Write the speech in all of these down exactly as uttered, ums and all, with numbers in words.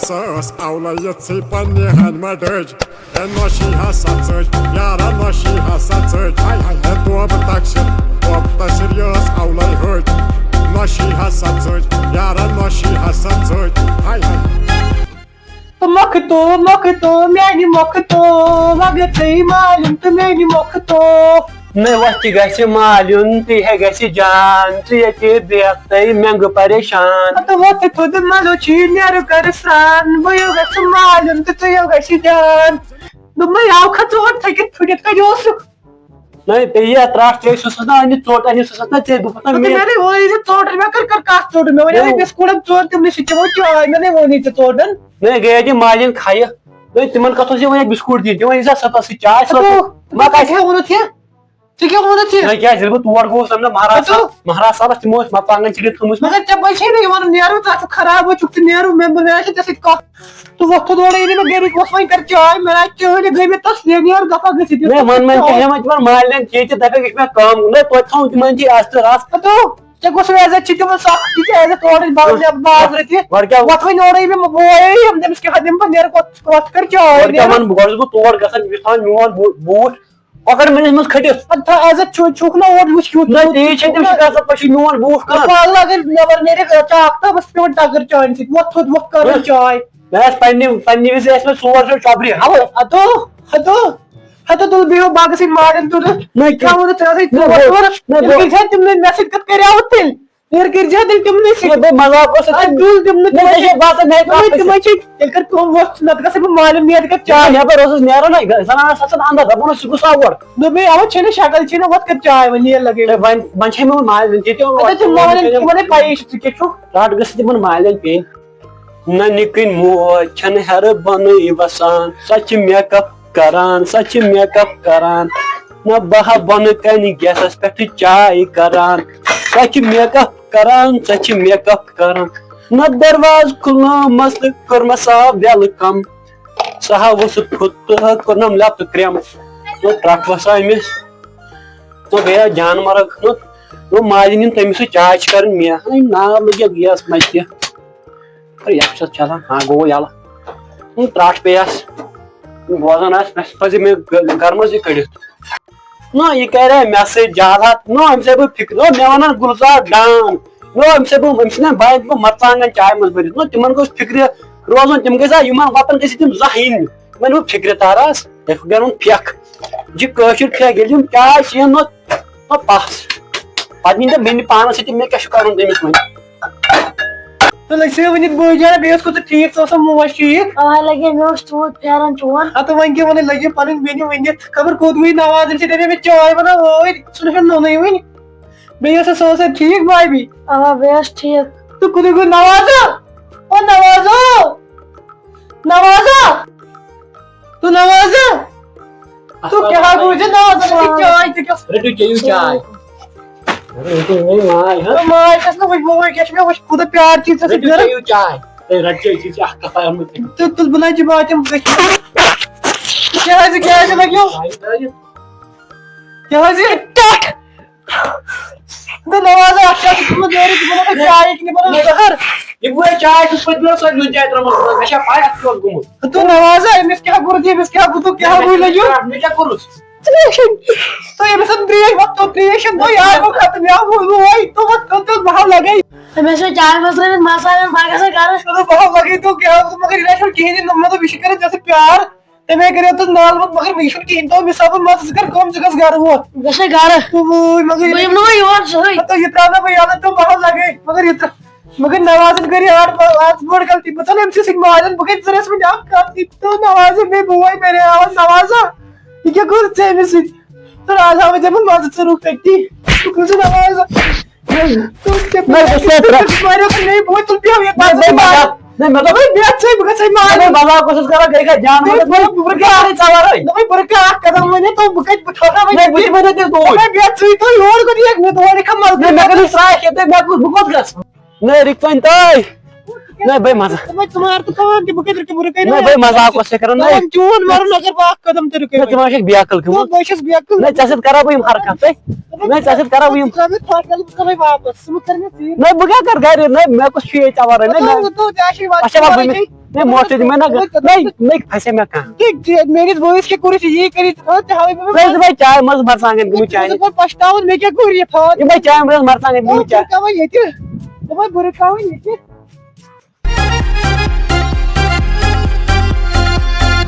سۄ ٲس اولے یِژھٕے پننہِ ہنہِ مہ ڈٔج۔ ہے نۄشہِ ہسا ژٔج، یارا نۄشہِ ہسا ژٔج۔ ہاے ہاے ہے توبہٕ تقصیر، توبہٕ تقصیر، یہِ ٲس اولے ۂج۔ نۄشہِ ہسا ژٔج، یارا نۄشہِ ہسا ژٔج۔ ہاے ہاے۔ مۄکھٕ تو، مۄکھٕ تو، میانہِ مۄکھٕ تو، مگر ژٕے مالیُن تہٕ میانہِ مۄکھٕ تو۔ مےٚ وۄتھِ گژھِ مالیُن، تہِ ہے گژھِ جان، ژٕ ییٚتہِ بیٚہکھ تَے مٮ۪نٛگہٕ پریشان۔ تہٕ وۄتھٕ تھوٚد مَلو چھی نیرٕ گَرٕ سرٛان، بہٕ یو گژھٕ مالیُن تہٕ ژٕ یو گژھِ جان۔ دوٚپمَے، یاو کھا ژوٹ تھٔکِتھ پھٕٹِتھ کَتہِ اوسُکھ؟ نہ، تہِ یہِ ترٛٹھ ژےٚ ٲسۍ سُہ نہ اَنہِ ژوٚٹ، اَنہِ سُہ نہ ژےٚ دوٚپُتھ نہ تہٕ مےٚ مےٚ۔ نَے ووٚنُے ژےٚ ژوٚٹَن، مےٚ کٔر کَر کَتھ ژوٚٹَن؟ مےٚ وَنے، نہ۔ بِسکوٗٹَن ژور، تِمنٕے سۭتۍ چٮ۪مو چاے، مےٚ نَے ووٚنُے ژےٚ ژوٚٹَن۔ نہ، گٔیے تہِ مالیُن کھایہِ۔ نہ، تِمَن کَتھ اوس یہِ وَنان بِسکوٗٹ دِنۍ؟ تِمَن یی سا سَتَس سۭتۍ چاے، سَتَس۔ اَدٕ ما ژےٚ کیٛاہ ووٚنُتھ یہِ؟ ژےٚ کیٛاہ ووٚنُتھ یہِ؟ نہ، کیٛازِ ییٚلہِ بہٕ تور گوٚوُس، تَمہِ دۄہ مہراز اَدٕ؟ صٲب، مہراز صٲبَس تِمو ٲسۍ مَرژٕوانٛگَن ژِٹِتھ تھٲومٕتۍ۔ مگر ژےٚ پَزِ ہے نہٕ یِمَن نیرُن، ژٕ آسُکھ خراب، وۄنۍ چھُکھ ژٕ نیرُن، مےٚ، مےٚ آسہِ ژےٚ سۭتۍ کَتھ۔ تہٕ وۄتھ تھوٚد اورَے، ییٚلہِ مےٚ گَرِکۍ وۄتھ وۄنۍ کَر چاے، مےٚ آسہِ چٲنۍ گٔمٕتۍ تَس، یہِ نیر دَفعہ گٔژھِتھ، یہِ نہ، وۄنۍ، وۄنۍ کیٛاہ ہٮ۪مَن تِمَن مالٮ۪ن کینٛہہ تہِ، دَپٮ۪کھ، یہِ چھُ مےٚ کٲم، نہ، توتہِ تھاوُن تِمَن تہِ اَستہٕ رَژھ۔ اَدٕ؟ ژےٚ کُس عزت چھُے تِمن سخ؟ یہِ ژےٚ عزت اورٕ با-، مےٚ بازرٕ تہِ۔ گۄڈٕ کیٛاہ؟ وۄتھ وۄنۍ اورَے مےٚ بوے، یِم تٔمِس کیٛاہ دِمہٕ بہٕ، نیرٕ کوٚت، کوٚت کَرٕ چاے، گۄڈٕ کیٛاہ نیرٕ۔ وَنہٕ بہٕ؟ گۄڈٕ چھُس بہٕ تور گژھان، یہِ چھُ تھاوان میون بوٗ-، بوٗٹھ پَکڑ مےٚ نِش منٛز کھٔٹِتھ۔ اَدٕ تھا عزت چھُ، چھُکھ نہ اورٕ وٕچھ کیُتھ نہ، چھُکھ، تی چھُے چھُکھ تٔمِس نہ۔ شِکایت، پَتہٕ چھُے میون بوٗٹھ کَران۔ پَگہٕ اگر نٮ۪بر نیرِ، ژےٚ آختابَس پٮ۪وان ٹَکَر چانہِ سۭتۍ، وۄتھ تھوٚد، وۄتھ کَرُن ہہ۔ چاے۔ مےٚ آسہِ پنٛنہِ، پنٛنہِ وِزِ آسہِ مےٚ ژور شےٚ چۄپرِ۔ اَوٕ۔ اَدٕ، اَدٕ۔ ہتہٕ تُل بیٚہو باغس سۭتۍ ماڈن تُلہٕ۔ نہ کیٛاہ کیٚنٛہہ۔ ووٚنُتھ ژےٚ ٲسٕے نہ ژور گوٚو، ژور؟ نہ تیٚلہِ گوٚو۔ کٔرۍ زِ تِمنٕے مےٚ سۭتۍ کتھ کریاوُتھ تیٚلہِ؟ تیٚلہِ کٔرۍ زِ تیٚلہِ تِمنٕے نہ، سۭتۍ۔ بہٕ مذاق اوس نہ، تیٚلہِ۔ تُل تِمنٕے نہ، تِمنٕے مےٚ چھِ سۭتۍ۔ باسان، مےٚ تِمنٕے، تِمنٕے چھِ، تیٚلہِ کر کٲم، وۄتھ ژٕ، نتہٕ گژھے بہٕ مالیُن نیرٕ، کر چاے۔ نٮ۪بر اوسُس نیران نہ، زنان ٲس آسان اندر، دپان اوس، یہِ گوٚژھ آ اور۔ دوٚپمَے، اَوا چھے نہ شکل، چھے نہ، وۄتھ کر چاے وۄنۍ، ییٚلہِ لگے۔ ہے، وۄنۍ، وۄنۍ چھے مےٚ مالیُن، ییٚتہِ اَدٕ تِم وَنان، تِمنٕے پَیی چھِ ژٕ کیٛاہ چھُکھ۔ رٹ گٔژھِتھ تِمن مالٮ۪ن پیٚنۍ۔ نہ نِکٕنۍ موج چھَنہٕ ہیٚرٕ بۄنٕے وَسان، سۄ چھِ makeup کران، سۄ چھِ makeup کران۔ نہ بہٕ ہا بۄنہٕ کنہِ گیسَس پٮ۪ٹھ چاے کران، سۄ چھِ makeup کران، سۄ چھِ makeup کران۔ نہ دروازٕ کھُلنومَس تہٕ کوٚرمَس آ welcome، سۄ ہا ؤژھ پھُت تہٕ کوٚرنَم لَتہٕ کرٛٮ۪م۔ نہ ترٛٹھ وَسا أمِس، نہ گٔیا جان مرگ، نہ، نہ مالِنۍ یِن تٔمِس سۭتۍ چاے چھِ کَرٕنۍ مےٚ۔ ہے نار لٔگِتھ گیس نَتہِ۔ ہے، یَتھ چھَس چَلان، ہاں، گوٚو یَلہٕ۔ ہُم، ترٛٹھ پیٚیَس۔ بوزان آسہِ، مےٚ پَزِ مےٚ گ-، گَرٕ منٛز یہِ کٔڑِتھ۔ نہ، یہِ کَرِ مےٚ سۭتۍ جہالت۔ نہ، أمِس ہے بہٕ فِکرِ۔ نہ، مےٚ وَنان گُلزار ڈان۔ نہ، أمِس ہے بہٕ، أمِس چھِنہ بَنہِ بہٕ مَرژٕوانٛگَن چایہِ منٛز بٔرِتھ۔ نہ، تِمَن گوٚژھ فِکرِ روزُن، تِم گٔژھۍ آ، یِمَن وَتَن گٔژھۍ تِم زانٛہہ یِنۍ۔ وۄنۍ گوٚو فِکرِ تَران، یَتھ گَرُن پھٮ۪کھ۔ یہِ کٲشِر پھٮ۪کھ، ییٚلہِ یِم چاے چیٚیَن، نہ، نہ پَس۔ پَتہٕ نِنۍ تِم بیٚنہِ پانَس سۭتۍ، مےٚ کیٛاہ چھُ کَرُن تٔمِس وۄنۍ؟ تہٕ لٔگۍ سٕے ؤنِتھ بٲے جان، بیٚیہِ اوس کوٗتاہ ٹھیٖک، ژٕ اوسا موج ٹھیٖک؟ آ، لگے، مےٚ اوس تیوٗت پھیران چون۔ ہتہٕ وۄنۍ کیٛاہ وَنٕنۍ، لَگہِ پَنٕنۍ بیٚنہِ ؤنِتھ، خبر کوٚت گٔے نواز، أمِس چھِ دَپان مےٚ چاے بَناو ٲدۍ، سُہ نہٕ چھُنہٕ نوٚنُے وٕنہِ۔ بیٚیہِ اوسا سُہ اوسا ٹھیٖک بھابھی؟ آ، بیٚیہِ اوس ٹھیٖک۔ تہٕ کوٚت گوٚو نوازا؟ او نوازو! نوازا! تو نوازا! تو کیٛاہ گوٚو ژےٚ نوازا؟ ژےٚ چاے ژےٚ کیٛاہ؟ رٔٹِو چیٚیِو چاے۔ رٔٹِو وۄنۍ ماے، ہاں؟ تو ماے چھَس نہٕ وٕچھ، بہٕ وٕچھ، کیٛاہ چھُ مےٚ وٕچھ، کوٗتاہ پیار چھُے ژےٚ سۭتۍ رٔٹِو کران۔ چیٚیِو چاے۔ ہے، رَٹ چیٚیِو، ژےٚ چھِ اَکھ کَتھ آمٕژ۔ تہٕ تُل بہٕ نَے جِباتِم گٔژھِتھ۔ کیٛاہ حظ یہِ، کیٛاہ حظ یہِ لَگیو؟ چاے ترٛٲیِو۔ کیٛاہ حظ یہِ؟ ٹَٹھ۔ نہ، نوازا، اَتھ کیٛاہ چھُ گوٚمُت؟ یورٕ چھُ گوٚمُت اَتھ چایہِ کِنہٕ بَنوو زَہر؟ یہِ گوٚو چاے چھُ پٔتمہِ لَٹہِ سۄ نیُن چاے ترٛٲومٕژ۔ مےٚ چھا پَے اَتھ کیٛاہ اوس گوٚمُت؟ تہٕ نوازا، أمِس کیٛاہ کوٚرُتھ یہِ؟ أمِس کیٛاہ گوٚو؟ تہٕ کیٛاہ گوٚو لَگیو؟ مےٚ کیٛاہ کوٚرُس؟ ترٛیش۔ تہٕ أمِس ٲس ترٛیش، وۄتھ تو ترٛیش، تو یار گوٚو ختم، یا گوٚو وۄنۍ، تو وۄتھ تو، تو بہٕ ہا لَگے۔ أمِس چھِ چایہِ منٛز ترٛٲومٕتۍ مصالہٕ، بہٕ گژھٕ گَرٕ۔ تو بہٕ ہا لَگے، تو کیٛاہ، مگر یہِ نہ چھُنہٕ کِہیٖنۍ، مطلب، یہِ چھُ کَران ژےٚ سۭتۍ پیار۔ تَمے کَریو تَس نال ووت، مگر مےٚ چھُنہٕ کِہیٖنۍ، تو مےٚ سا بہٕ مَزٕ ژٕ کَر کٲم، ژٕ گژھ گَرٕ ووت۔ بہٕ گژھٕ گَرٕ۔ تہٕ وٲے، مگر بہٕ یِمہٕ نہٕ وۄنۍ یور زٕہٕے۔ ہَتو یہِ ترٛاو نہٕ بہٕ یَلہٕ، تہٕ بہٕ ہا لَگے۔ مگر یہِ ترٛا-، مگر نوازَن کٔر یہِ اَڈ، آز بٔڑ غلطی۔ بہٕ ژَلہٕ أمۍ سٕے سۭتۍ ماجَن، بہٕ کَتہِ ژَلہٕ أمِس وۄنۍ اَکھ غلطی۔ تہٕ نوازَن مےٚ بوے، مےٚ ناو نوازا، یہِ کیٛاہ کوٚر ژےٚ أمِس سۭتۍ؟ تہٕ آز ہاوَے ژےٚ بہٕ مَزٕ، ژٕ رُک تٔتی۔ ژٕ کُن ژٕ نوازا۔ نہ، بہٕ چھُس ترٛےٚ۔ مےٚ بوے تُل بیٚہو ییٚتہِ نہ، بہٕ بہٕ مَرٕ۔ نہ، مےٚ دوٚپ، نہ، بہٕ بیٚہہ ژٕے، بہٕ گژھے نہ، مارُن۔ بہٕ مذاق اوسُس کران، گٔے کھا جان، مےٚ مطلب، بہٕ بہٕ کیٛاہ کرٕ ژَوَر ہے؟ دوٚپمَے، بہٕ کیٛاہ اَکھ قدم وَنے تو، بہٕ کَتہِ، بہٕ تھاوہا وۄنۍ نہ، بہٕ تہِ وَنے تیٚلہِ توٗرۍ۔ دوٚپمَے، بیٚہہ ژٕے تو یور کُن یِکھ، مےٚ دوٚپ وۄنۍ لیکھا مَزٕ نہ، مےٚ کٔر نہٕ سرٛاش کینٛہہ، تہٕ مےٚ کوٚر، بہٕ کوٚت گژھٕ؟ نہ، رِکہٕ وۄنۍ تانۍ۔ نہ، بہٕ مَزٕ۔ دوٚپمَے، ژٕ مار تہٕ پان تہِ، بہٕ کَتہِ رُکہٕ، بہٕ رُکَے نہ، نہٕ۔ بہٕ مَزاق اوس ژےٚ کران، نہ۔ دَپان، چون مَرُن اگر بہٕ اَکھ قدم تہِ رُکَے نہ، ژٕ وۄنۍ۔ ما چھَکھ بیکٕل گٔمٕژ؟ دوٚپمَے، بہٕ چھَس بیکٕل۔ نہ، ژےٚ سۭتۍ کرا بہٕ یِم حرکتہٕ۔ نہ، ژےٚ سۭتۍ کرا بہٕ یِم۔ ژٕ ترٛاو مےٚ ژھۄٹھ، مےٚ دوٚپ، ژٕ ترٛاو مےٚ واپَس۔ ژٕ مہٕ کَر مےٚ ژیٖرۍ۔ نہ، بہٕ کیٛاہ کَرٕ گَرِ؟ نہ، مےٚ کُس چھُ ییٚتہِ ژےٚ وَرٲے؟ نہ، مےٚ دوٚپ، ژےٚ چھُے وَتہِ اچھا، وَلہٕ، وَرٲے بہٕ مےٚ، چھے۔ ہے، موٹر دِ مےٚ نہ، نہ، نہ پھسے مےٚ کانٛہہ۔ تُہۍ، تُہۍ، میٲنِس بٲیِس کیٛاہ کوٚرُتھ یہِ؟ یہِ کٔرِتھ تھٲو تہِ ہاوٕے بہٕ۔ ہے، دوٚپمَے چاے منٛز مرژٕوانٛگن گٔمٕتۍ چاے۔ ژٕ پَشتاوُن، مےٚ کیٛاہ کوٚر یہِ؟ تھٲو۔ یہِ بَے چاے منٛز مرژٕوانٛگن گٔمٕتۍ چاے۔ بہٕ رُکاوَے ییٚتہِ۔ دوٚپمَے بہٕ رُکاوَے ییٚتہِ۔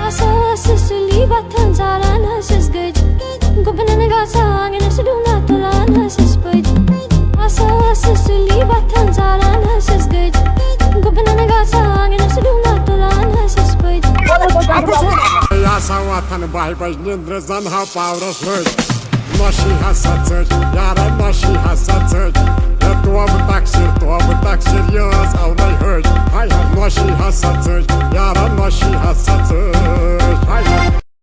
آسان ٲسٕس سُلی وۄتھان زالان ٲسٕس گٔج۔ گُپنن گاسہٕ آنٛگنس ڈوٗنہ تُلان ٲسٕس پٔج۔ آسان ٲسٕس سُلی وۄتھان زالان ٲسٕس گٔج۔ گُپنن گاسہٕ آنٛگنس ڈوٗنہ تُلان ٲسٕس پٔج۔ آسان وۄتھان باہہِ بجہِ نِندرِ زن ہا پاورس لٔج۔ نۄشہِ ہسا ژٔج، یارا نۄشہِ ہسا ژٔج۔ ہے توبہٕ تقصیر، توبہٕ تقصیر، یہِ ٲس اَونے ۂج۔ ہاے ہاے نۄشہِ ہسا ژٔج، یارا نۄشہِ ہسا ژٔج۔ ہاے ہاے۔